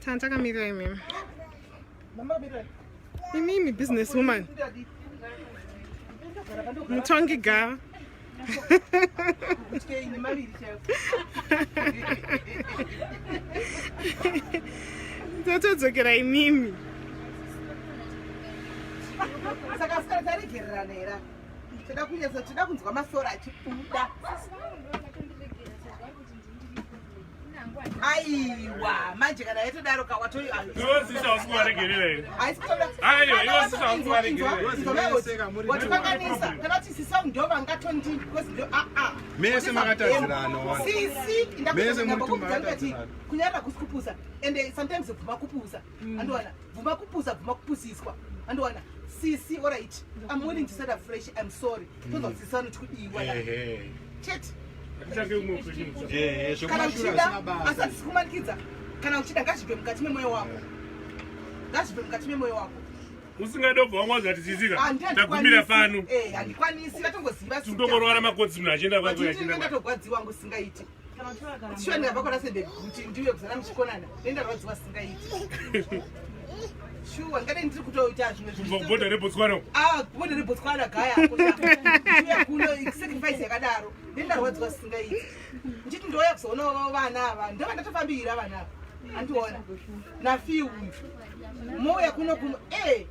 Tanga takamirira imimi. Imimi business woman. Mutongi gava. Totodzokera imimi. Saka asikana taregererana here? Toda kunyatsa toda kunzwa masoro achibuda. Aiwa, manje kana yatodaro ka wato Iwe sisi hausi kuvaregerera here? Aiwa, iwe sisi hausi kuvaregerera. Watikanganisa kana kuti sisi vangu ndo vangatondi because ndo a a. Mese makatadzirana wani. Sisi Mese muri ndakuti makatadzirana. kunyarara kusi kupusa and sometimes bvuma kupusa. Andiwana bvuma kupusa bvuma kupusiswa. Andiwana sisi alright I'm willing to start afresh I'm sorry. Tonzwa kuti sisi vanoti kudiwa. Ehe. Chete. Hatichange umwe upenyu mutsva. Ehe, kana zvekumashure uchida hazvina basa. asi hatisi kumanikidza kana uchida ngazvibve mukati memwoyo wako ngazvibve mukati memwoyo wako Usingade kubva wanga wazati sisika. Handi- Tagumira pano. Eh, handikwanisi vatongoziva Tundongorwara makotsi munhu achienda kwake achienda kwake. ndatogwadziwa wangu singaiti shuwa ndingabva kwana sende kuti ndiuye kuzana muchikonana nendarwadziwa singaiti shuwa ndingadai ndiri kutoita zvimwe Kubva kubhodha reBotswana uko. Ah, kubhodha reBotswana gaya uya kuno sacrifice yakadaro nendarwadziwa singaiti ndichiti ndouya kuzoona vana ava ndova ndatofambira vana ava andiona nafiu uyu mouya kuno kuno e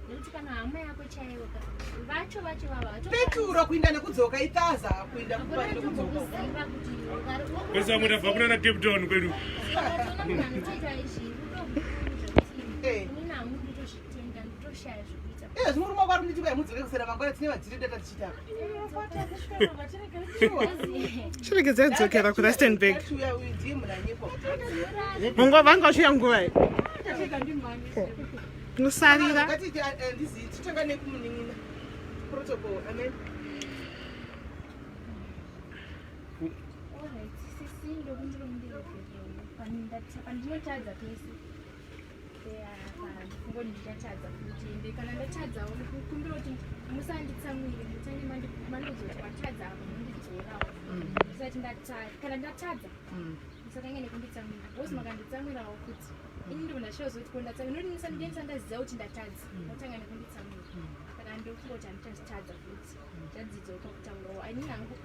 peturo kuinda nekudzoka ithaza kuinda nekudzoka Kwese vamwe tabva kunana Cape Town kwedu. Eh, zvimurume wako ari kunditi mudzoke kusera mangwana tine madhiri data tichiita Chiregedzai kudzokera kuRustenburg. Uya uyu ndiye munhu anyepo Munguva vanga vachiuya nguva iyi. Tinosarira. Ngatiti ndizi titanga nekumunin'ina protocol amen Pandinotadza pese ngoni ndichatadza futi ende kana ndatadzawo ndikukumbira kuti musanditsamwire mutange mandozoti watadza apa mondidzorawo ndisati ndatadza kana ndatadza musatange nekunditsamwira because makanditsamwirawo futi ini ndibva ndachitozoti ko ndatsamwira noti ndisandinisa ndaziva kuti ndatadza motanga nekunditsamwira saka ndofunga kuti handichatadza futi ndadzidzawo pakutaurawo ini hangu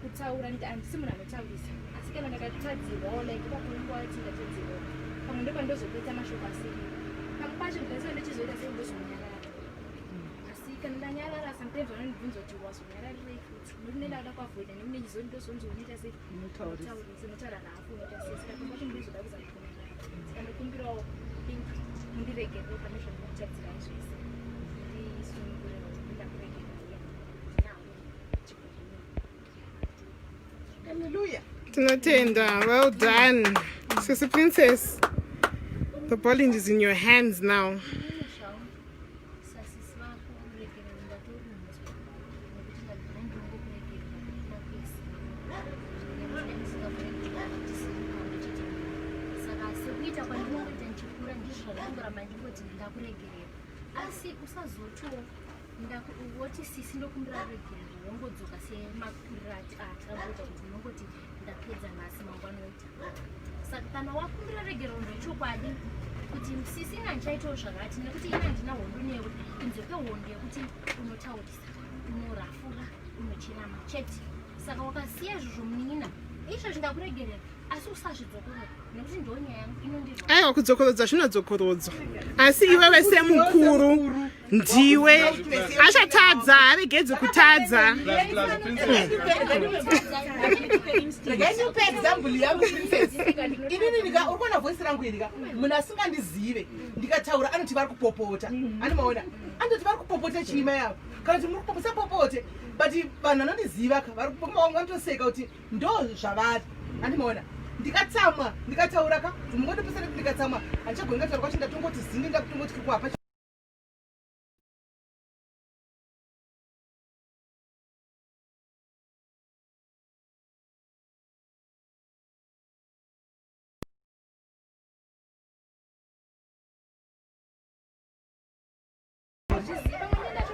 kutaura handisi munhu anotaurisa asi kana ndakatadzirwawo like ipapo nguva yati ndatadzirwawo pamwe ndopandozopeta mashoko asiri pamwe pacho ndinasira ndichizoita sei ndozonyarara asi kana ndanyarara sometimes vanondibvunza kuti wazonyararirei futi nokuti ndenda kuda kuavoida nekuti ndichizoti ndozonzi unoita sei unotaurisa unotaura rafu unoita sei saka pamwe pacho ndinozoda kuzama kunyarara saka ndokumbirawo think mundiregerere pane zvandinokutadzirai zvese ndisunungurewo ndakuregererai ndinawo haleluya Tinotenda. Well done. Sisi Princess. The ball is in your hands now. Sasisi vako ruregerero ndatorunzwa nekuti ndagara ndinongokuregerera kuda kwese ndisikakuregerera tisiri pamwe chete saka sekuita kwandinongoita ndichikura ndizvo zvandingoramba ndingoti ndakuregerera asi usazotiwo woti sisi ndokumbira ruregerero wongodzoka semakuriro atiramboita kuti unongoti ndapedza nhasi mangwana oita saka kana wakumbira regerero ndechokwadi kuti sisi ina ndichaitawo zvakati nekuti ina handina hondo newe kunze kwehondo yekuti unotaurisa unorafura unochenama chete saka wakasiya izvozvo munin'ina izvozvi ndakuregerera asi usazvidzokorora nekuti ndo nyaya yangu inondirwa Aiwa kudzokorodza zvinodzokorodzwa. Asi iwewe semukuru ndiwe achatadza aregedzi kutadza. Plus, plus, princess. regai ndiupe example yangu princess inini ndika uri kuona voice rangu iri ka munhu asingandizive ndikataura anoti vari kupopota andimaona anototi vari kupopota chiima yavo kana kuti muri kupopota popote but vanhu vanondiziva ka vari vanotoseka kuti ndo zvavari andimaona ndikatsamwa ndikataura ka mungondipesa nekuti ndikatsamwa handichagoni ngataura kwacho ndatongoti zinde ndakutongoti kuapa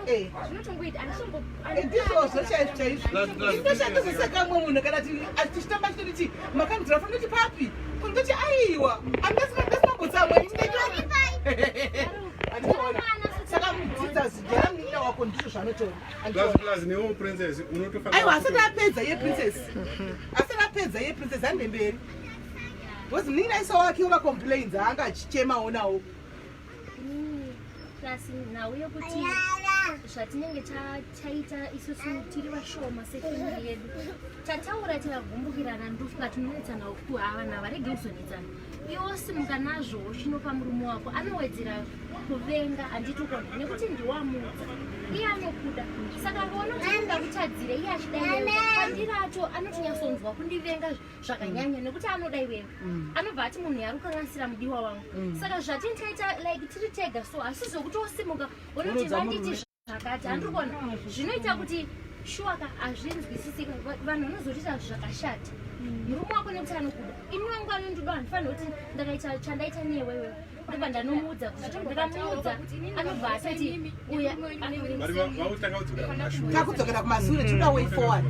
Eh. Zvinotongoita handitombo ndizvozvo chaizvo chaizvo Plus, plus, indoshandozoseka mumwe munhu kana tichitamba chitoti makandidzira foni ndoti papi ndoti aiwa andasingambotsamwa ndaitoregerera. Ndozvaanotora. Plus, plus newo princess unotofanira Aiwa, asati apedza iye princess, asati apedza iye princess, hande mberi, because munin'ina isa wake wamacomplains aanga achichemawo nawo. Inini plus nhau yekuti zvatinenge taita isusu tiri vashoma sefamily yedu, tataura tikagumbukirana, ndofunga tinonetsana kuhavana varege kuzonetsana. Iwo simuka nazvo uchinopa murume wako, anowedzera kuvenga, handiti? Ukona nekuti ndiwamudza, iye anokuda, saka akaona kuti anoda kutadzira iye achida iwewe, pandiri acho anotonyatsonzwa kundivenga zvakanyanya nekuti anoda iwewe. Anobva ati munhu yari kukanganisira mudiwa wangu. Saka zvatinenge taita like tiri tega, so asi zvokuti wosimuka unoti Unodza vanditi murume. zvakati, handiri kuona zvinoita kuti shuwaka hazvinzwisisika. Vanhu vanozotiita zvakashata. Murume wako nekuti anokuda, ini wangu anondida, handifanira kuti ndakaita chandaita newewe ndobva ndanomuudza kuti ndakamuudza, anobva asati uya. Vari vautanga kudzokera kumashure. Takudzokera kumasure, tinoda way forward.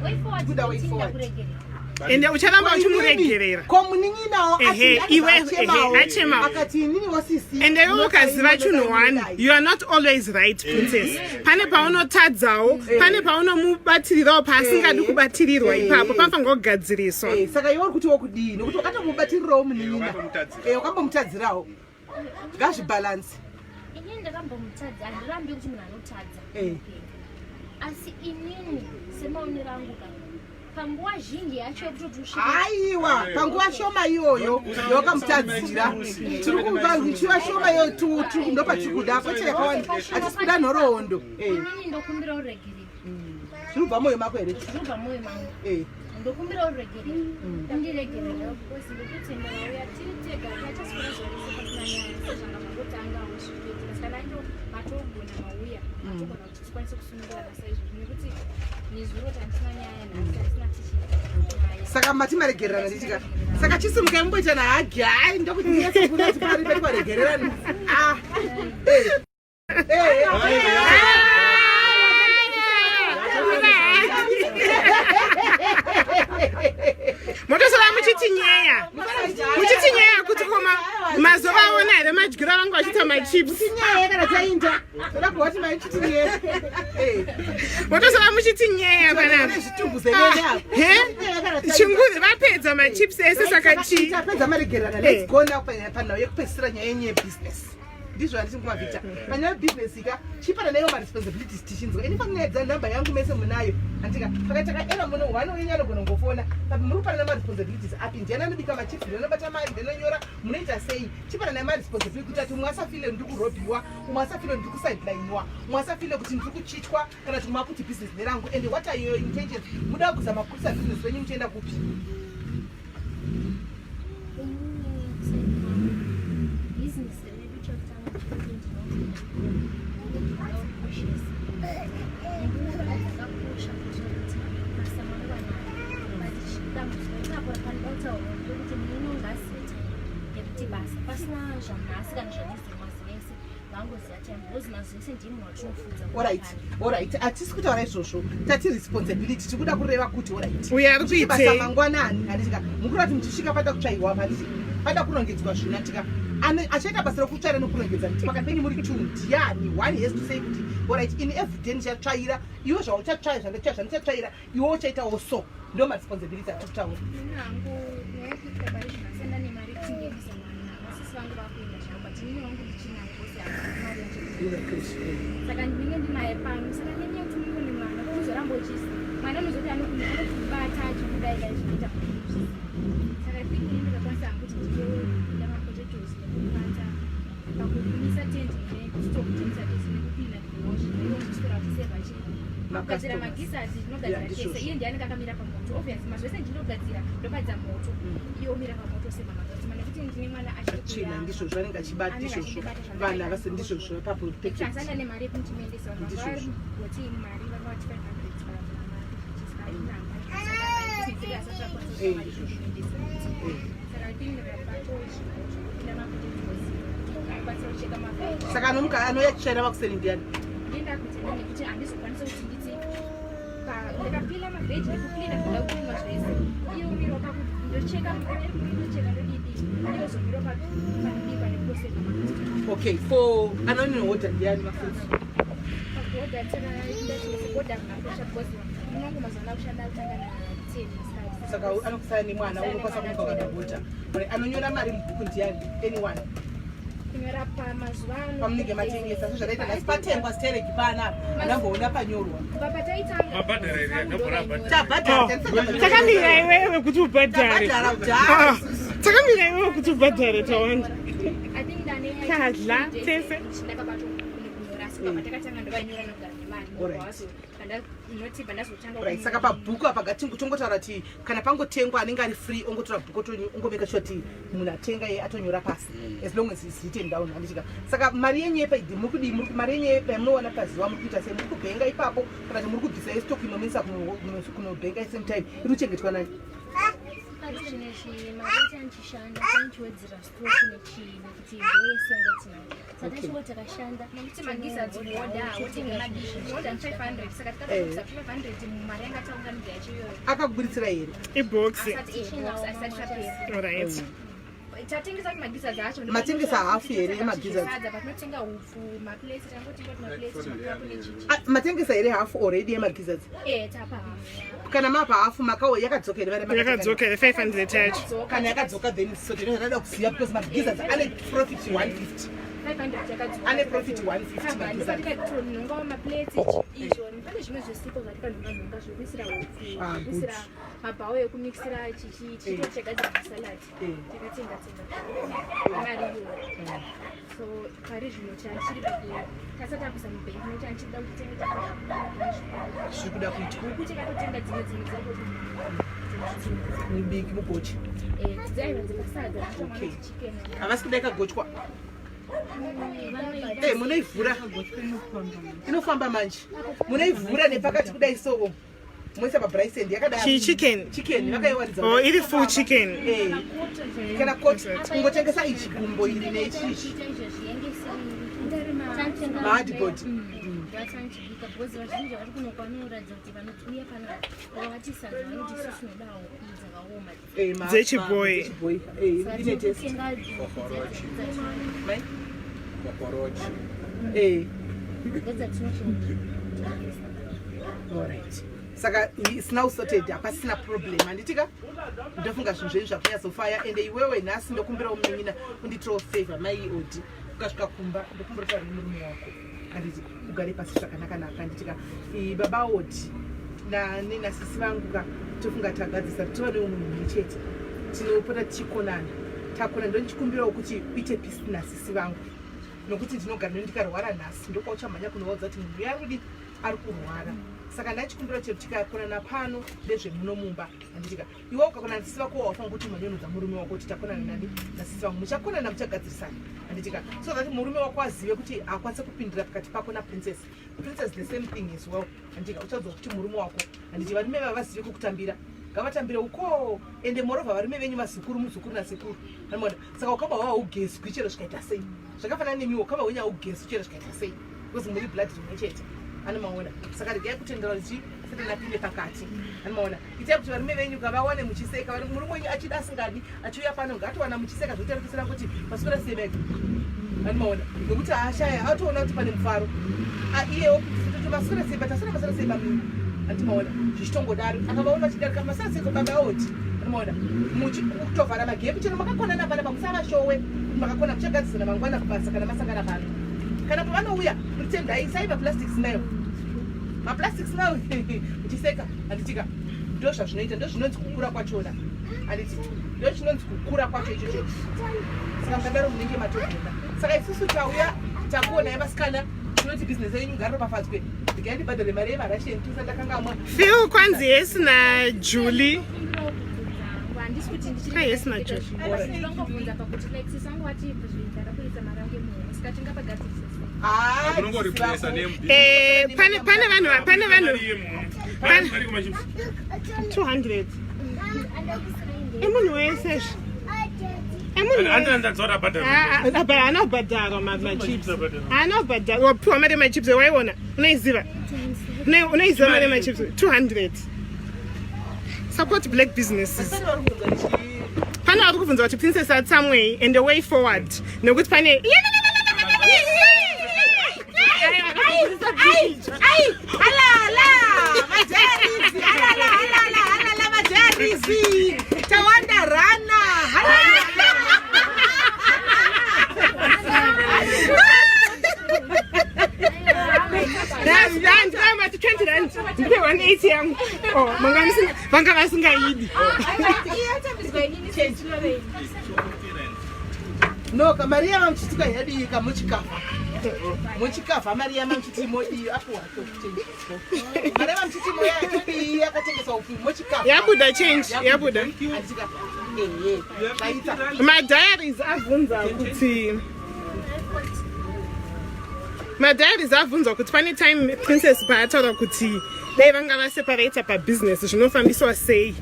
Way forward. Kuda way forward. Ndakuregerera. Ende ucharamba uchimuregerera. Ko munin'inawo? Ehe, iwe, ehe, achemawo. Akati inini wasisi. Ende iwe ukaziva chinhu one, you are not always right, princess. Pane paunotadzawo, pane paunomubatirirawo paasingadi kubatirirwa. Ipapo panofanirwa kugadziriswa. Saka iwe uri kuti wokudii? Nokuti wakatomubatirirawo munin'ina. Wakatomutadzira. Wakambomutadzirawo, ngazvibhalansi. Inini ndakambomutadza, handirambi kuti munhu anotadza muupenyu. Asi inini semaonero angu ka, panguva zhinji yacho yekutoti usvike Aiwa, panguva shoma iyoyo yawakamutadzira, tiri kuchiva shoma iyo, ndopatiri kuda, kwete yakawanda. Hatisi kuda nhoroondo. Inini ndokumbira uregerero. Zviri kubva mwoyo mako here? Zvinobva mwoyo mangu. Ndokumbira uregerero, undiregerero. Ndokutenda vauya tiri tega, tachaswera zuva rese pasina nyaya sezvanga zvangotangawo zvichitoitika. Saka nanjo matogona mauya, matogona kuti tikwanise kusunungurana saizvozvo, nekuti nezuro tandisina nyaya, nhasi tatisina tichinyaya. Saka mati maregererana nditika? Saka chisimukai mumboita nahagi. Hai, ndokuti nyese kunati pari pari kwaregererana. Ah. Eh. Eh. Motosora muchiti nyeya, muchiti nyeya kuti koma mazuva aona here madyiro avanga vachiita machips? Nyaya kana tainda toda kuva kuti maichiti nyaya. Motosora muchiti nyeya panapa. Zvitumbu zenene apo. He, chinguri vapedza machips ese, saka chii? Tapedza maregererana. Let's go now panhau yekupedzisira, nyaya yenyu yebusiness. Ndizvo handiti nguma Victor? Panyaya yebusiness ika, chipana naiyo maresponsibilities tichinzwa. Ini pamunaedza nhamba yangu mese munayo, handika? Pakaita kaera muno one wenyu anogona kungofona papi. Muri kupanana maresponsibilities api? Ndiani anobika machips? Ndiani anobata mari? Ndiani anonyora? Munoita sei? Chipana naye maresponsibility kuti ati umwe asafile ndiri kurobhiwa, umwe asafile ndiri kusidelinwa, umwe asafile kuti ndiri kuchitwa, kana kuti makuti business nerangu. And what are your intentions? Muda kuzama kukurisa business renyu muchienda kupi? Inini kuside kwangu, business redu chekutanga chekuti ndinoda kukoshesa nguva dzakakosha kuitira kuti basa mangwanani. But dambudziko ipapo panoda kutaurwa ndekuti munhu unongazive time yekuti basa pasina zvanhasi kana zvanezuro, mazuva ese vangoziva time, because mazuva ese ndiye munhu watinofudza. Alright, alright, hatisi kutaura izvozvo. Tati responsibility, tikuda kureva kuti alright, Uyo ari Muchiti basa kuitei? mangwanani, handitika? Mukureva kuti muchisvika pada kutsvairwa, handiti? Pada kurongedzwa zvino, handitika? Achaita basa rekutsvaira nekurongedza nditi pakati penyu muri two ndiani? One has to say kuti alright, ini everyday ndichatsvaira, iwe zvauchatsvaira, zvandichatsvaira, iwe uchaitawo. So ndo maresponsibility atiri kutaura. Ini hangu nyaya yekuitika pari zvino, asenda nemari kuti ndiendese mwana. Vasisi vangu vakuenda zvavo, but inini wangu ndichinayo bhosi, handina mari yacho, saka ndinenge ndinaye pano. Saka nenyaya yekuti unenge une mwana, unozoramba uchisi mwana unozoti anokubata achikudai dai zvinoita kuti. Saka I think ini ndikakwanisa hangu kuti nditoenda mapotatoes nekubata pakumisa tendi nestop tendisa tese nekucleana ndikuwasha, iwo uchiswera uchiseva kugadzira magizards, tinogadzira Yeah, tese. ndizvozvo. Iye ndiye anenge akamira pamoto. Obviously mazvese ndinogadzira, ndobadza moto, iye omira pamoto semama nekuti ndine mwana achiri Tsvina. kuyamwa. Ndizvozvo, anenge achibata. Anenge Ndizvozvo. achibata zvakanaka. Vanhu havasi ndizvozvo ipapo, perfect. Tasanda nemari yekuti muendese vanhu. Ndizvozvo. Vangoti mari vanga vati 500 Ndizvozvo. Saka I think ndikabato zvipinda mapotatoes, akwanisa kucheka maveggie. Saka anomuka anouya chitsvaira makuseni ndiani? Ndienda kuitenda nekuti handizokwanisa kuti nditi ndakapila maveggie nekucleana zvoda kucleanwa zvese, iye umiro ndocheka, ndocheka, ndodidi, iye ozomiro panobikwa nekutoseva macustomer. Okay, for anonohodha ndiani mafruits? Kuhodha takaenda kuhodha kunakosha because munongo mazuva ano kushanda kutanga na10 Saka anokusaya nemwana, unokwanisa kumuka ukandohodha. Anonyora mari mubhuku ndiani? Anyone? Kunyora pamazuva ano. Pamunenge matengesa, sezvataita nhasi, patengwa stereki pana, ndamboona panyorwa. Kubva pataitanga. Mabhadhara here? Ndabhora abhadhara. Tabhadhara. Takamira iwewe kuti ubhadhare. Tabhadhara kudhara. Ah, takamira iwewe kuti ubhadhare, Tawanda. I think ndane Tadla, tese. Ndakabatwa kunyora, asi kubva patakatanga ndovainyora nokugara nemari. Noti pandazotanga. Right, saka pabhuku apa ngatingotaura kuti kana pangotengwa, anenge ari free ongotora bhuku, ongomeka sure kuti munhu atenga iye atonyora pasi, as long as is written down, handitika? Saka mari yenyu yepaidhi muri kudii? Mari yenyu yamunowana pazuva muri kuita sei? Muri kubhenga ipapo kana kuti muri kubvisa yestock inominisa kunobhenga same time? Iri kuchengetwa nani? Pari zvinezvi mari yatanichishanda tanichiwedzera stock nechii, nekuti ndo yese yanga tinayo, saka tachingo takashanda. Nekuti magizzards kuhodha, wotenga madishi, woda 500, saka tikatokusa 500 mumari yanga taunganidza yacho iyoyo. Akakuburitsira here? Ibhoksi. Asati box asati tapera. Alright. Tatengesa kuti magizzards acho. Matengesa hafu here emagizzards? Sadza patinotenga hupfu, maplates, tangotenga kuti maplates, makapu nechichi. Ah, matengesa here hafu already yemagizzards? Eh, tapa hafu. Kana mapa hafu, makao yakadzoka here mari yamakatenga? Yakadzoka here 500 yacho? Kana yakadzoka, then so tinoda kuziva because magizzards ane profit 150. 500 yakadzoka. Ane profit 150 magizzards. Tikatonhongawo maplates izvo, pane zvimwe zvisipo zvatikanhonga zvekuisira hupfu, Ah, kuisira mabhawo ekumixira chichi, tichitochegadzira masalad. Takatenga tenga mari iyoyo. So pari zvino chandichiri tasati takuisa mubhengi, nokuti andichida kuti tenge Zviri kuda kuitwa. Huku tikatotenga, dzimwe dzimwe dzako. Mubiki mugochi. Dzaiva dzekasadza. Chicken. Havasi kuda ikagochwa. Munoivhura, inofamba manje. Munoivhura nepakati kudai, so moisa pabraai yakadai. Chii, chicken? Chicken vakaiwaridza. Oh, iri full chicken. Eh, kana koti kungotengesa ichi gumbo iri nechichi. Chiita izvezvi yenge isiri Mahardboard. Vatanichibika because vazhinji vari kuno vanoratidza kuti vanouya panapa vakavati sadza, vanoti isusu tinoda huku dzakaoma. Dzechibhoyi. Dzechibhoyi. Eh, ine taste. Kutenga. Mai? Eh. Ndedzatinochengesa. Alright. Saka it's now sorted, hapasina problem, handitika? Ndofunga zvinhu zvenyu zvakunyatsofaya. Ende iwewe nhasi ndokumbirawo munin'ina unditirawo favor, mai Odi. Ukasvika kumba, ndokumbira kutaura nemurume wako, handiti? Ugare pasi zvakanaka-naka, handitika? Baba Odi nasisi vangu ka, tofunga tagadzisa, tova neumwe munhu mumwe chete, tinopota tichikonana, takona. Ndonichikumbirawo kuti uite peace nasisi vangu, nokuti ndinogara ndikarwara nhasi, ndokwauchamhanya kunovaudza kuti munhu uyo ari kudii, ari kurwara. Saka ndachikumbira chero tikakonana pano ndezvemuno mumba, handitika? Iwe ukakonana nasisi vako, wafanira kuti umhanyonudza murume wako kuti takonana nani, nasisi vangu. Muchakonana, muchagadzirisana, handitika? So that murume wako azive kuti akwanise kupindira pakati pako naPrincess. Princess, the same thing as well, handitika? Uchaudzwa kuti murume wako, handiti? Varume vavazive kukutambira, ngavatambire uko. Ende moreover, varume venyu mazukuru, muzukuru nasekuru, anoona. Saka ukama hwavo haugezwi chero zvikaita sei. Zvakafanana nemiwo, ukama hwenyu haugezwi chero zvikaita sei, because muri blood rimwe chete, anomaona? Saka regai kutendera kuti Satani apinde pakati, anomaona? Itai kuti varume venyu kavawane muchiseka. Murume wenyu achida asingadi, achiuya pano, ngatowana muchiseka, zvotarisira kuti maswera sei vega, anomaona? Nokuti haashaya atoona kuti pane mufaro. Ah, iyewo kuti maswera sei, but asina maswera sei bamini, andimaona? Zvichitongodaro, akavaona achidarika, maswera sei baba oti, anomaona? Kutovhara magepi chero makakonana pana, pamusavashowe kuti makakona, muchagadzisana mangwana kubasa kana masangana pano. Kana pavanouya, pretendai, isai maplastic smile, maplastic smile muchiseka, handitika? Ndo zvazvinoita, ndo zvinonzi kukura kwachona, handiti? Ndo chinonzi kukura kwacho ichocho. Saka mukadaro munenge matogona. Saka isusu tauya takuonai vasikana, tinoti bhizinesi yenyu ngariropafadzwe. Ndigai ndibhadhare mari yemarasheni, tusa ndakangamwa. Phil, kwanzi yes naJulie. Handisi kuti Ah, yes, naJulie. ndichingobvunza pakuti like sisi vangu vati ndakakuita mari yangu yemuhomwe, saka tingapagadzirisa sei? Ah, Unongoreplace nembi. Eh, pane vanhu Mari kumachips. 200 emunhu wese emunhu. Andina ndadzora abhadhara. Haana kubhadharwa machips, haana kubhadharwa. Wapiwa mari yemachips, waiona, unoiziva. Unoiziva mari yemachips, 200. Support black businesses. Vasati vari kubvunza Pane vari kubvunza kuti Princess atsamwei and the way forward, nekuti pane Ai, ai, halala, majairizi, halala, halala, halala, majairizi. Tawanda rana, halala. Ndamati 20 rand ndipe 180 yangu. Oh, vanga vasingaidi. No, mari yamamuchitika yadii kamuchikafa. Muchikafa mari yamamuchiti modii apo wato mari yamamuchiti moyatodii yakatengesa upi muchikafa. Yabuda change, yabuda. Handitika. Ehe, vaita. Madiaries abvunza kuti madiaries abvunzwa kuti pane time Princess paataura kuti dai vanga vaseparata pabusiness zvinofambiswa sei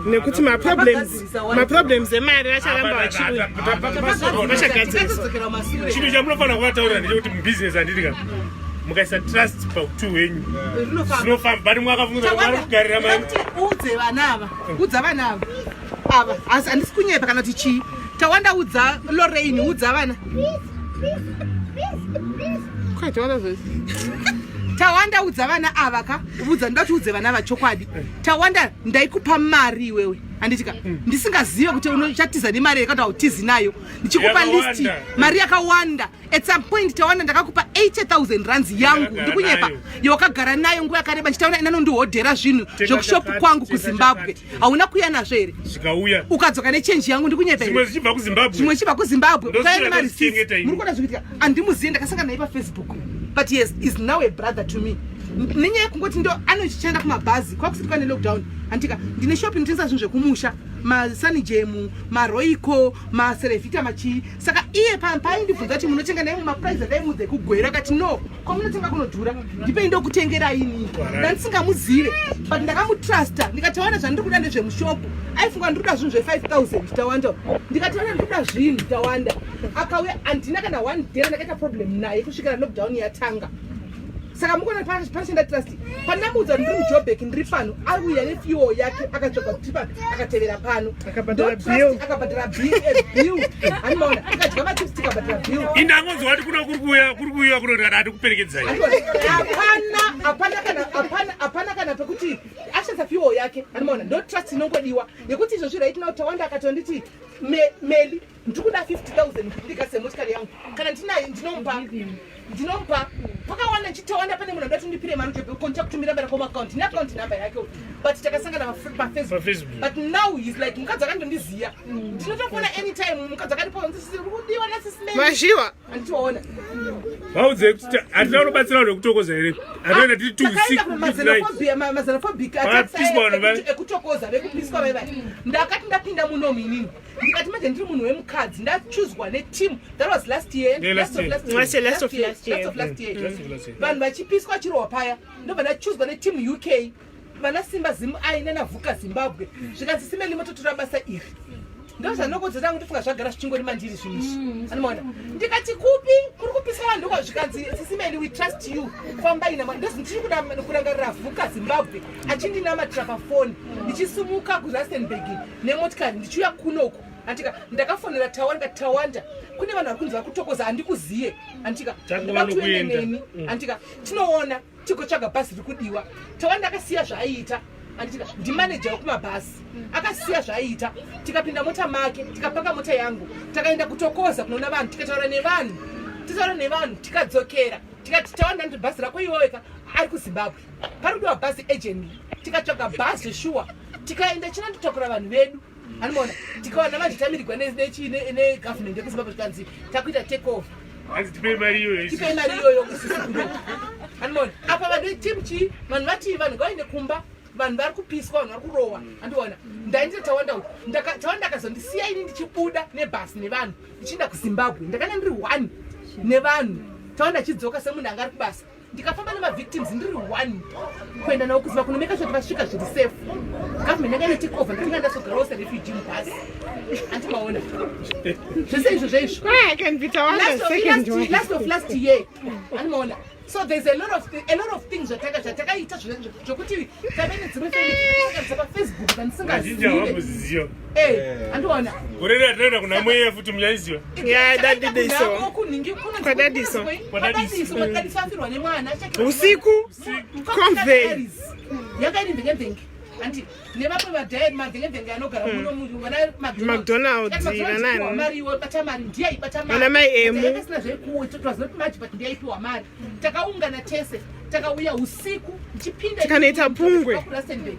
nekuti maproblems emari vacharamba vachiuya vachagadziriswa. Tikatodzokera mumasure. Chinhu chamunofanira kuvataurira ndechekuti mubusiness handiti ka mukaisa trust pautu hwenyu Rinofamba. zvinofamba, but mwakafunga kuti vari kugarira mari. Kuti udze vana ava, udza vana ava ava, asi handisi kunyepa kana kuti chii. Tawanda, udza Lorraine, udza vana. Kwataura zvese. Tawanda, udza vana ava ka, udza, ndoda kuti udze vana ava chokwadi. Tawanda, ndaikupa mari iwewe, handitika, ndisingazive kuti unochatiza nemari here kana kuti hautizi nayo, ndichikupa list. Yakawanda. Mari yakawanda. At some point, Tawanda, ndakakupa 80,000 rands yangu. Yakagara Ndikunyepa? nayo. Yawakagara nayo nguva yakareba, ndichitaura inanondihodhera zvinhu Tenga zvekushopu chakati, kwangu tenga kuZimbabwe. chakati. Hauna kuuya nazvo here? Zvikauya. Ukadzoka nechenji yangu, ndikunyepa Zvimwe here? zvichibva kuZimbabwe. Zvimwe zvichibva kuZimbabwe. Ndosvika Ukauya nemarisiti. ndozvichengeta ini. Muri kuona zvikuitika? Handimuzive, ndakasangana naye paFacebook, but yes, is now a brother to me nenyaya yekungoti ndo anochichanda kumabhazi kwakusati kwane lockdown, handika. Ndine shop inotengesa zvinhu zvekumusha, masanijemu, maroiko, maserevhita, machii. Saka iye paaindibvunza kuti munotenga naye mumaprice andaimudza ekugwera, akati, "No, kwamunotenga kunodhura, ndipei ndokutengerai inini." Ndandisingamuzive, but ndakamutrusta. Ndikatawana zvandiri kuda ndezvemushopu, aifunga ndiri kuda zvinhu zve5000. Tawanda, ndikataona ndiri kuda zvinhu, Tawanda akauya. Handina kana one day ndakaita problem naye kusvikira lockdown yatanga. Saka mukuona panoshanda trust. Pandamuudza kuti ndiri muJobek, ndiri pano, auya nefuel yake, akatsvaga kuti pano, akatevera pano. Akabhadhara Ndo trust. bill. Akabhadhara bill, handimaona, tikadya machips, tikabhadhara bill. Indangonzwa kuti kuno kuri kuuya, kuri kuuya kuno, ndikati hatikuperekedzai. Hapana, hapana kana, hapana, hapana kana pekuti ashandisa fuel yake, handimaona. Ndo trust inongodiwa yekuti izvozvi right now Tawanda akatonditi, "Meli, ndiri kuda 50,000 kuti ndigase motikari yangu," kana ndinayo ndinomupa, ndinomupa. Pakawanda nchitawanda, pane munhu andati ndipire mari ko ndichakutumira mari kumaakaunti neakaunti number yake, but takasangana paFacebook. PaFacebook. But now he's like mukadzi akandondiziya, ndinotofona anytime. Mukadzi akandipa, "Uri kudiwa nasisi Meli." Mazhiwa. Handitiwaona. Vaudzei kuti hatina kunobatsira vanhu vekutokoza here? Hatoenda tiri two Takaenda usiku, midnight. kumaxenophobic Vakapiswa vanhu vai. ekutokoza, vekupiswa vaivai. Ndakati ndapinda munomu inini, ndikati manje ndiri munhu wemukadzi, ndachuzwa neteam. That was last year. Yeah, last Last of year. last year. Last year, last of last year. Last of last year. Last of last year. Vanhu vachipiswa chirohwa paya, ndobva ndachuzwa neteam UK, vana Simba Zim ai nanaVhuka Zimbabwe. Zvikanzi, "Simeli, mototora basa iri." Ndo zvanokodzera kutofunga, zvagara zvichingori mandiri zvinhu izvi, anomaona. Ndikati, "Kupi kuri kupisa vanhu?" Ndokwa zvikanzi, "Sisimeli, we trust you, fambai nama." Ndozi ndiri kuda kurangarira Vhuka Zimbabwe achindinamatira pafoni, ndichisumuka kuRustenburg nemotikari ndichiuya kunoku, andika. Ndakafonera Tawanda, ndikati, "Tawanda, kune vanhu vari kunzi vari kutokoza, handikuziye, andika." Tangova "Ndoda tuende nokuenda. neni, andika, tinoona tigotsvaga bhazi riri kudiwa." Tawanda akasiya zvaaiita, anditika, ndimaneja wekumabhasi, akasiya zvaaiita, tikapinda mota make, tikapaka mota yangu, takaenda kutokoza kunoona vanhu, tikataura nevanhu, titaura nevanhu, tikadzokera, tikati, "Tawanda, nditi bhazi rako iweweka ari kuZimbabwe, pari kudiwa bhazi urgently." Tikatsvaga bhazi zveshuwa, tikaenda chinandotakura vanhu vedu, anomaona. Tikawana manje tamirigwa negovernment yekuZimbabwe, zvikanzi takuita take over. Hanzi tipei mari iyoyo. Tipei mari iyoyo isusu kuno, anomaona. Apa vanhu vetimu chii, vanhu vati vanhu ngavaende kumba, vanhu vari kupiswa, vanhu vari kurohwa, andiona. Ndaindira Tawanda uyu. Tawanda akazondisiya ini ndichibuda nebhasi nevanhu ndichienda kuZimbabwe. Ndakanga ndiri one nevanhu. Tawanda achidzoka semunhu anga ari kubasa. Ndikafamba nemavictims ndiri one kuenda navo kuziva kunomeka sure kuti vasvika zviri safe. Government yanga ine take over. Ndakanga ndazogarawo serefugee mubhasi, andimaona zvese izvo zveizvo. I can be Tawanda's second wife. Last of last year, andimaona. So there's a lot of things zvatakaita zvokuti tave nedzimwe family paFacebook Vazhinji dzandisingazive. havamboziziva. Andiona. Gore ratinoenda kuna mweya futi, muchaiziva. Yeah, Dadiso. Kwadadiso. Kwadadiso, Kwadadiso afirwa nemwana. Usiku. Convey. Yanga iri mvengemvenge, andi nevamwe vadhairi mamvengemvenge anogara muno vana McDonald's, vanani. Mari iwe bata mari, ndiye aibata. Vana mai Emu. Yakasina zvaikuwa, it was not much, but ndiye aipiwa mari. Takaungana tese, takauya usiku ndichipinda. Tikanoita pungwe. KuRustenburg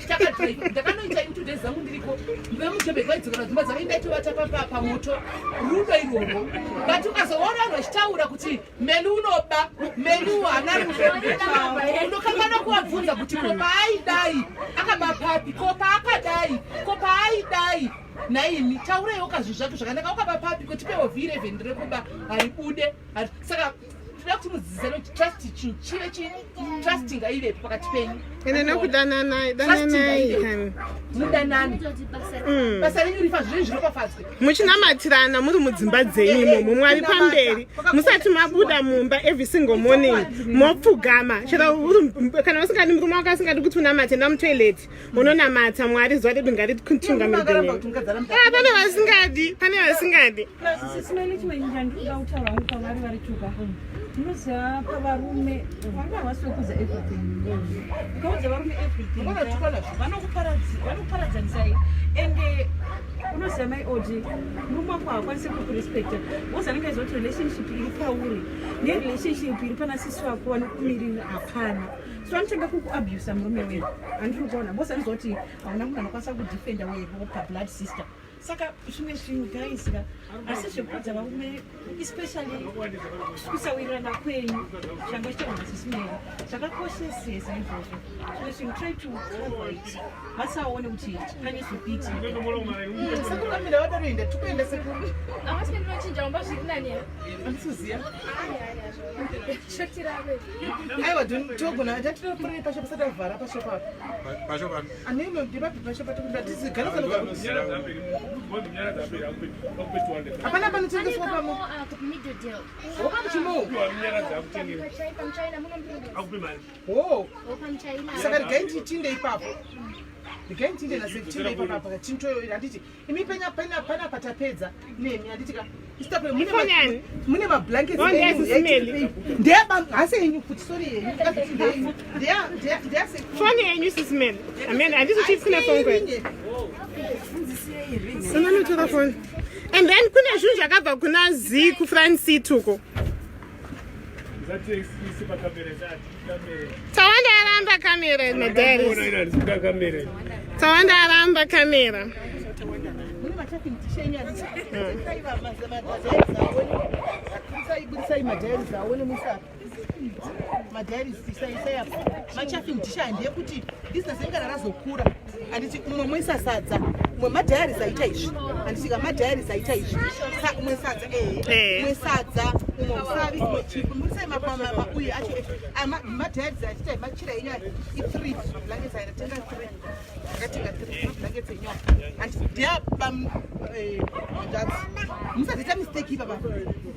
takadrive, ndakanoita in 2 days zangu ndiriko. VemuJobek vaidzokera dzimba dzavo, indaitovata pamoto. Rudo irworwo, but ukazoona vanhu vachitaura kuti Meli unoba, Meli haana rudo, unokanganwa kuvabvunza kuti ko paaidai akaba papi, ko paakadai, ko paaidai. Naimi tauraiwo kazvinhu zvacho zvakanaka, ukaba papi, kutipewo V11 rekuba haribude. Saka tinoda kuti mudzidzisane kuti trust, chinhu chive chi trust ngaivepo pakati penyu. Ende nokudananai, dananai kani. Mudanani. Kutoti basa Basa renyu rifa zvinhu zvinopafadzwe. Muchinamatirana muri mudzimba dzenyu imomo, Mwari pamberi, musati mabuda mumba. Every single morning mopfugama, chero kana usingadi, murume wako asingadi kuti unamate, enda mutoilet unonamata, "Mwari, zuva redu ngaritungamirire." Ah, pane vasingadi, pane vasingadi. Simene, chimwe chinhu chandinoda kutaura hangu pavari vari tuka, munoziva pavarume, varume havasi vekuudza everything. Ukaudza varume everything, vanokuparadzanisai. Ende unoziva mai Odi, murume wako haakwanisi kukurespecta because anenge aiziva kuti relationship iri pauri nerelationship iri pana sisi wako vanokumirira hapana. So anotanga kukuabusa murume wedu, handiri kuona, because anoziva kuti hauna munhu anokwanisa kudefenda weropa blood sister. Saka zvimwe zvinhu, guys ka, asi zvekuudza varume, especially kusawirirana kwenyu, zvanga chitaurwa sisimeri, zvakakoshesesa izvozvo. Zvimwe zvinhu try to cover it, vasaone kuti pane zvikuitika. Sekukamira vadaroenda, tikuenda sekuru. Havasi ndinochinja umba, zviri nani here? Handisiziya. Shotirave. Aiwa, togona tatinoporei pasho pasati avhara pasho papo. Pasho papi? Aneno ndipapi pasho patikuti. Hapana panotengeswa pamo. Kumiddledale. Wopamuchimo. Pamuchaina muno. Ho. Pamuchaina. Saka regai nditinde ipapo, regai nditinde nasekutinde ipapo apa. Chintoyo, handiti imi penya pana patapedza nemi, handiti ka? Ifoni yani? Mune mablankets. Oh, ndeyasisimeli. Hasi yenyu futi, sorry yenyu, akazoti ndeyenyu, ndeyase. Foni yenyu, sisimeli, amen, handisi uchitsina foni kwedu. Unanotora foni. And then kune zvinhu zvakabva kuna Z kufront seat uko. Tawanda aramba kamera, madiaries. Tawanda aramba kamera. Mune machafing tishenyu, handiti? Budisai madiaries aone musa madiaries, isai apa machafing dish. Ndeyekuti business ingana razokura, handiti? Umwe moisa sadza, umwe madiaries aita izvi, handitika? Madiaries aita izvi. Umwe sadza, umwe sadza, umwe usavi, umwe chipu. Murisai mauye acho madiaries achiita machira enyu aya. I3 blankets aya, ndatenga 3, ndakatenga 3 mablankets enyu aya, handi? Ndeyaba hanzvadzi, musazoita mistake ipapa,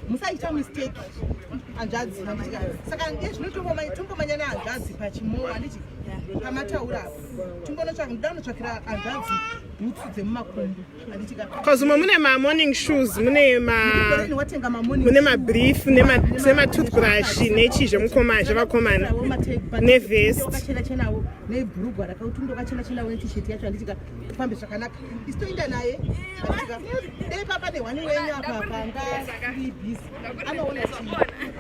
musaita mistake hanzvadzi, handitika? Saka ndiye zvino tombomanya nehanzvadzi pachimo, handiti? Pamataura apo timbonotsvaka, ndoda kunotsvakira hanzvadzi bhutsu dzemumakumbo, handitika? Cause umwe mune mamorning shoes, mune ma Koreni watenga mamorning. Mune mabrief nematoothbrush nechii zvemukomana, zvevakomana, nevest. Wakachena chenawo nebhurugwa rakauti wakachena chenawo netisheti yacho, handitika? Ufambe zvakanaka, isi toenda naye, handitika? Dei papa nehwani wenyu apa panga iri busy, anoona chii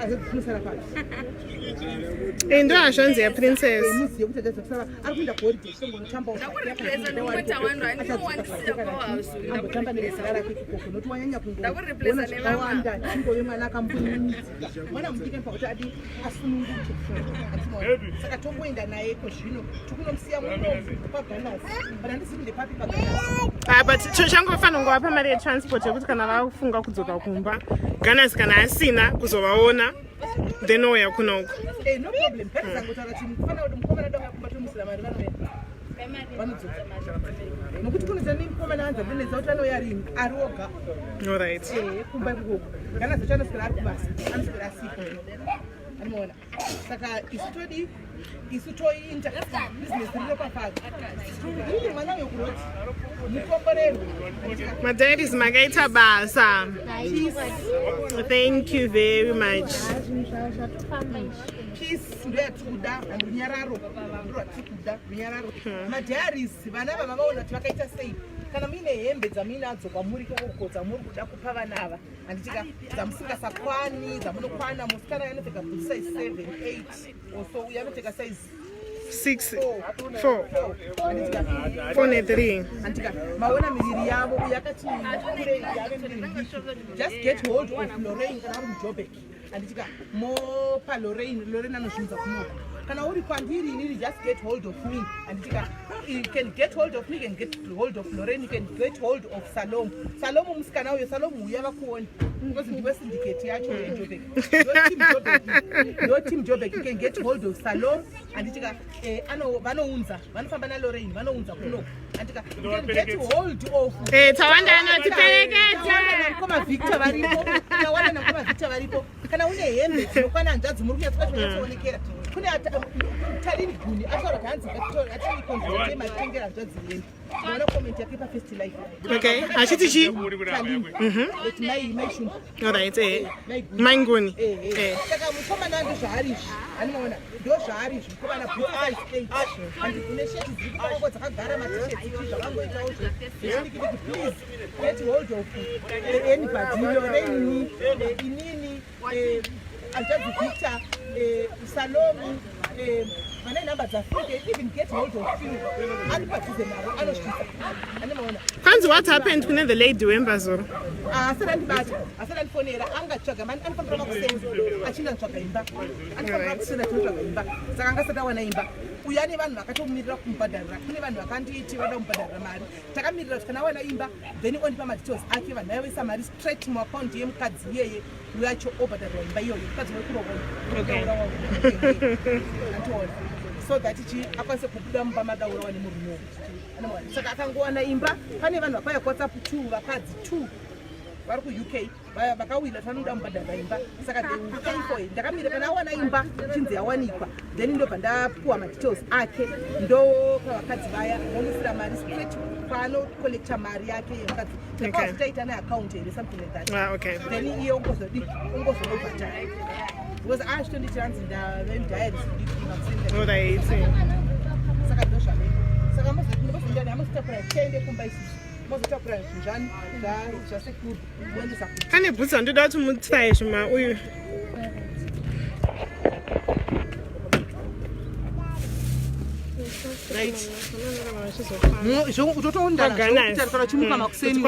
azodzinosara papi. Ndo hazvanzi yaPrincess. Muzive kuti achazokusara ari kuenda kuholiday, chitongonotambawo, ambotamba nevezera rake ikoko, nokuti wanyanya kungoona zvakawanda. Chingove mwana akambunyidzika, mwana mudiki anofanira kuti adi asununguke. Saka tongoenda naye ko zvino, tikunomusiya muno paGanas, but handizivi ndepapi paGanas. Ah, but changofanira kungova mari yetransport yekuti kana vafunga kudzoka kumba, Ganas kana asina kuzovaona, then ouya kunoko. Eh, no problem. Ngatizangotaura chinhu kufanira kuti mukomana donga kumba, tomusira mari, vanouya, vanodzoka, nokuti kunoita nemukomana anza ndinetsa kuti anouya rini ari oga. Alright. Kumba ikoko Ganas acho anoswera ari kubasa, anoswera asipo. Anoona. Saka isu todi isu toinda business rinopafadza. Ini mwana uyo kuroti mukomborerwe. Madiaries makaita basa. Thank you very much. Zvatofamba izvi. Peace ndoyatiri kuda, runyararo ndorwatiri kuda, runyararo. Madiaries vana ava vavaona kuti vakaita sei. Kana muine hembe dzamuinadzo kwamuri ikoko dzamuri kuda kupa vana ava, handitika dzamusingasakwani, dzamunokwana, musikana anopfeka boots size 7, 8 or so, uyo anopfeka size 6 4. 4 Handitika 4 ne 3. Handitika maona miviri yavo, uyo akati kurei yave miviri midiki. Just get hold of Lorraine kana uri muJoburg. Handitika mopa Lorraine, Lorraine anozvinza kunoko. Kana uri kwandiri inini just get hold of me. Handitika you can get hold of me, you can get hold of Lorraine, you can get hold of Salom. Salom musikana uyo, Salom uya vakuone. Because ndiwe syndicate yacho yeJoburg. Ndo team Joburg. Ndo team Joburg. You can get hold of Salom. Handitika vanounza, vanofamba naLorraine, vanounza kunoko. Handitika you can get hold of Tawanda anotiperekedza. Mukoma Victor varipo, Tawanda namukoma Victor varipo. Kana une hembe dzinokwana hanzvadzi muri kunyatsoonekera. Kune Tarini Guni ataura kuti hanzi ngatikonzerate matengera hanzvadzi hembe. Ndaona comment yake pa First Life. Okay, achiti chi? Tarini. Kuti mai Shumba. All right, Mai Guni. Mai Nguni. Saka mukomana ndo zvaari izvi. Anoona ndo zvaari izvi mukomana boots size 8. Handi kune sheti dziri kupakongo dzakagara matisheti izvi zvakangoitawo zvechidiki. Please get hold of anybody, Lorraine, inini, hanzvadzi Victor, Salomi, vane nhamba dzaFrike, even get hold of Phil. Ari padhuze navo anosvitsa. Anomaona. Kwanzi what happened kune the lady wembazoro? Asati andibata, asati andifonera, angatsvaga mani anofanira makuseni achinda kutsvaga imba. Anofanira kuseni achinotsvaga imba. Saka angasati awana imba. Uyu ane vanhu vakatomirira kumubhadharira. Kune vanhu vakandiiti vada kumubhadharira mari. Takamirira kuti kana awana imba then ondipa madetails ake, vanhu vaivaisa mari straight muaccount yemukadzi iyeye wacho obhadharirwa imba iyoyo. Mukadzi wekurohwa. Andiona. So that chi akwanise kubuda mumba madaurawa nemurume uyu. Anoona. Saka akangowana imba, pane vanhu vakauya kuWhatsApp 2, vakadzi 2 vari kuUK vakawira kuti vanoda mubhadharira imba, saka they will pay for it. Ndakamira kana awana imba chinzi yawanikwa, then ndobva ndapuwa madetails ake, ndopa vakadzi vaya vomusira mari straight kwaanocollecta mari yake yemukadzi. Ndakazotaita neaccount here, something like that. Ah, okay. Then iye ongozodi ongozonobhadhara because achitonditi hanzi ndave mudiaries. All right. Saka ndo zvaveko. Saka mozoendani, amozotakura, tiende kumba isusu, mozotakura zvinhu zvani zvasekuru moendesa ku Pane boots andoda kuti mutry zvima uyu. Right. Utotoundana chimuka makuseni.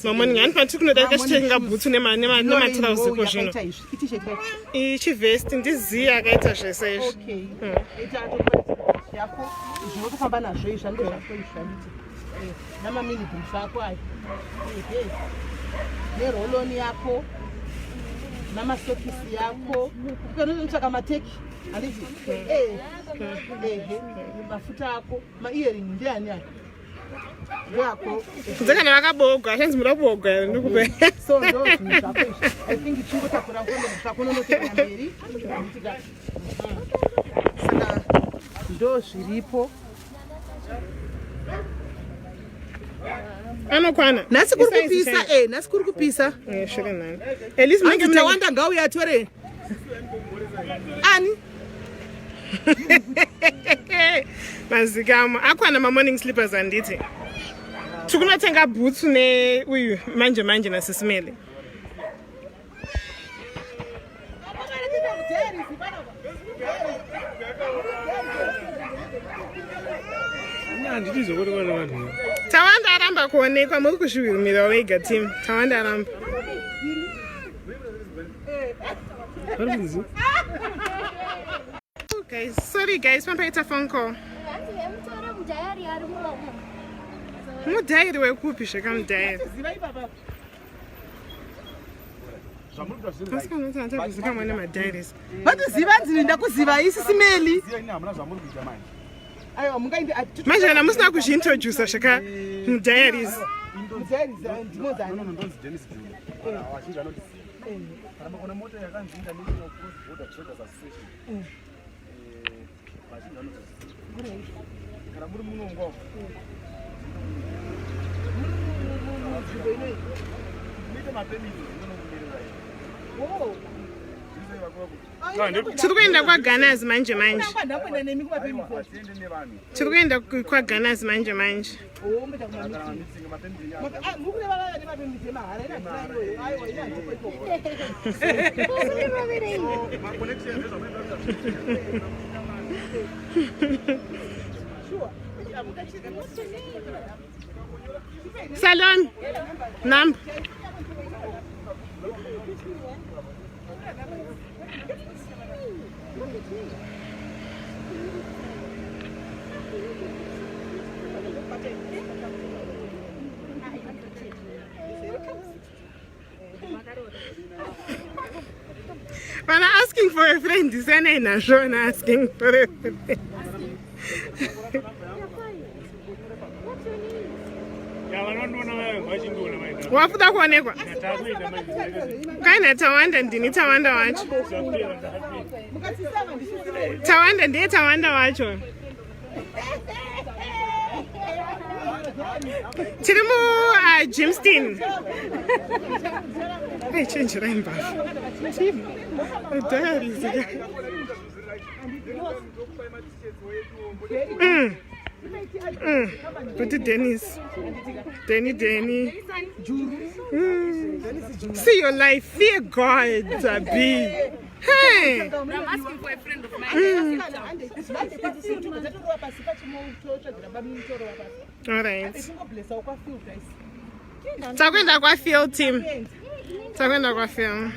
Mamoni ngani patiri kunodarika chitenga bhutsu nematirauzi zvino. Ichi vest ndiziye akaita zvese izvi. Okay, yako zvinotofamba nazvo izvi ando zvako izvi, handiti? Namamini brief ako ayo. Ehe. Neroll-on yako namasokisi yako, ukanotsvaka mateki, handiti? Ehe, mafuta ako, maearring ndiani aya? Ndeako. Kunze kana vakabogwa, achanzi muda kubogwa here, ndikupe. So ndo zvinhu zvako izvi. I think chingotakura ngombe zvako unonotekera mberi, handitika? Saka ndo zviripo. Anokwana. Nhasi kuri Isize kupisa. chaiyo. Nhasi kuri kupisa. Svika nani at least munenge Hanzi Tawanda ngauye atore ani. Mazikamo akwana mamorning slippers, handiti? Tikunotenga bhutsu neuyu manje manje nasisimele. Handiti zokuti vana vanhu. Tawanda aramba kuonekwa, muri kuzvihwirumira wega team. Tawanda aramba. Vari kunzi Guys, sorry guys, pampaita phone call. Hanzi vemutora mudiary ari muromo. Mudiary wekupi zvekamudhayari? Ziva ipapa. Asikanotanakuzikamwa nemadiaries. Vatoziva, nzini ndakuziva isisimeli. Ziya ini hamuna zvamuri kuita manje. Aiwa, mungaindi. Manje kana musina kuzviintrodusa zveka mudiaries. Mudiaries ndinonzani? Ndonzi Dennis Junior. Vazhinji vanondiziva. Kana makaona mota yakanzi International Cross Border Traders Association, vazhinji vanozoziva. Kana muri munongo Munzvimbo inoyi muite mapemiti munokumirira. Tiri kuenda kwaGanas manje manje. Ndamboenda nemi kumapemiti. Hatiende nevanhu. Tiri kuenda kwaGanas manje manje. Kana meeting, mapemiti. Mukureva vava nemapemiti emahara? Ina handina iyoyo, aiwa, ina handiko ikoko. Maconnections ezvamaita. Salon number. But asking for a friend is an asking for a friend. Ya, vanondiona vaya vachindiona vaenda. Wafuda kuonekwa. Takuenda manje. Kaina Tawanda, ndini Tawanda wacho. Mukatisava ndisisire. Tawanda ndiye Tawanda wacho. Tiri mu Jimston. Ai, chenjerai mbavha. Diaries. Kuti Dennis. Danny, Danny. See your life. Fear God, B. Hey. I'm asking for a friend of mine. Tatorova pasi pachimototsvagira bamutorova pasi. All right. Tingoblesawo kwaField, guys. Takuenda kwaField team. Takuenda kwaField.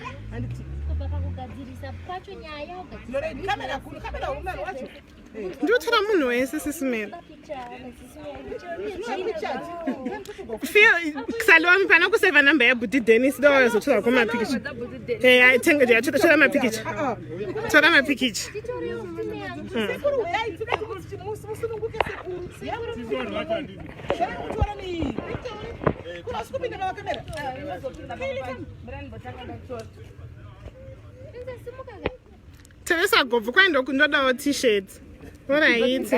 Kubva pakugadzirisa kwacho nyaya. Lorraine, kamera kuno, kamera umari wacho. Ndinotora munhu wese, sisimela. Picture. Salon, pana kuseva namba yabhuti Dennis, dowazotora kumapikicha. Tora mapikicha, tora mapikicha. Sekuru, uyai, tinoda kuti musununguke sekuru. Kutora nei? Kuna usi kupinda pamakamera. Teresa gobvu kwaenda kundodawo T-shirt. Alright.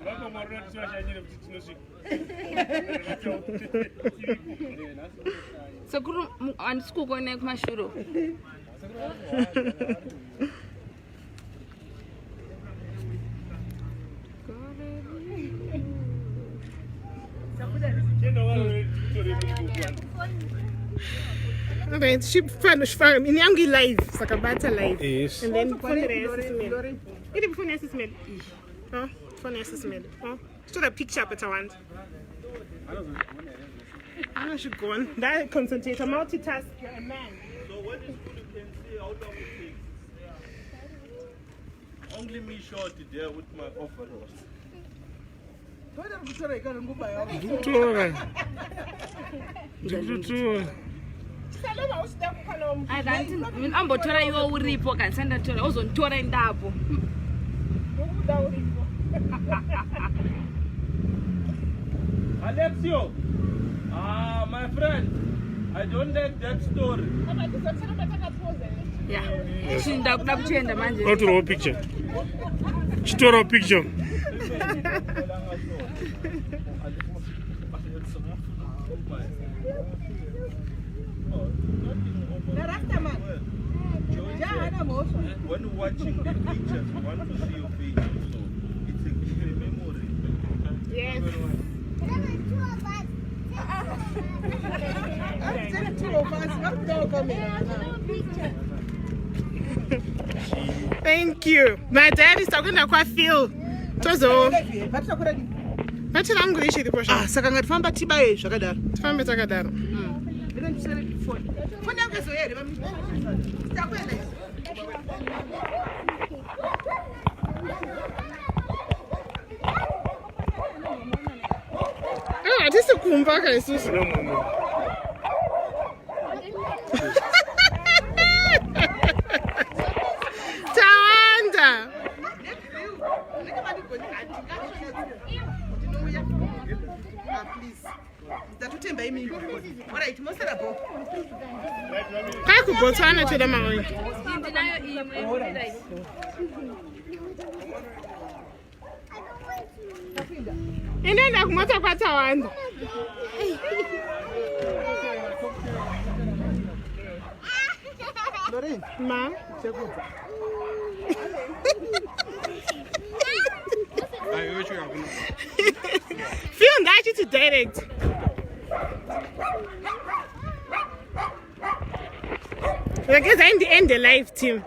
Vako mwari unoti tivashanyire kuti tinosvika. Sekuru, handisi kukuonai kumashure. Chienda waro titore kuti. Alright, shifano ini yangu ilive, saka bata live. Yes. And then phone yasisimele. Iri phone yasisimele. Oh, phone yasisimele. Oh, tora picture apa, Tawanda. Anozvigona. Ndaconcentrate, multitask. You're a man. So when you school, you can see how long it takes. Only me short there with my overalls. Toida kutora ikano nguba yavo. Ndikutora. Ndikutotora. Saloma usida kukwana. Mina ambotora iwe uripo, kanisa ndatora uzonditora indapo. Ukuda uripo. Alexio! Ah, my friend, I don't like that story. Ya, ndakuda kuchienda manje. Otorawo picture. Chitorawo picture. Narastaman. Jahana mhosva. When watching the pictures, we want to see your face also. It's a memory. Yes. Take two of us. Vari kudawo kamera. Thank you. My dad is takuenda kwaPhil. Tozo. Vatisakura dii? Bati rangu richiripo. Ah, saka ngatifamba tibaye zvakadaro. Tifambe takadaro. Foni foni yangu izoya here? Takuenda izvi. Ah, hatisi kumba ka isusu. Kuna mumwe. Tawanda. Ndinenge mandigoni handingatinouya. Please, ndatotemba. Ibva imi. Alright, mosara bo. Kai kuBotswana toda maoini. Ndinayo imwe. Inoenda kumota kwaTawanda. Lorraine. Ma. Chekudza. Phil ndachiti direct. Regedzai ndiende live team.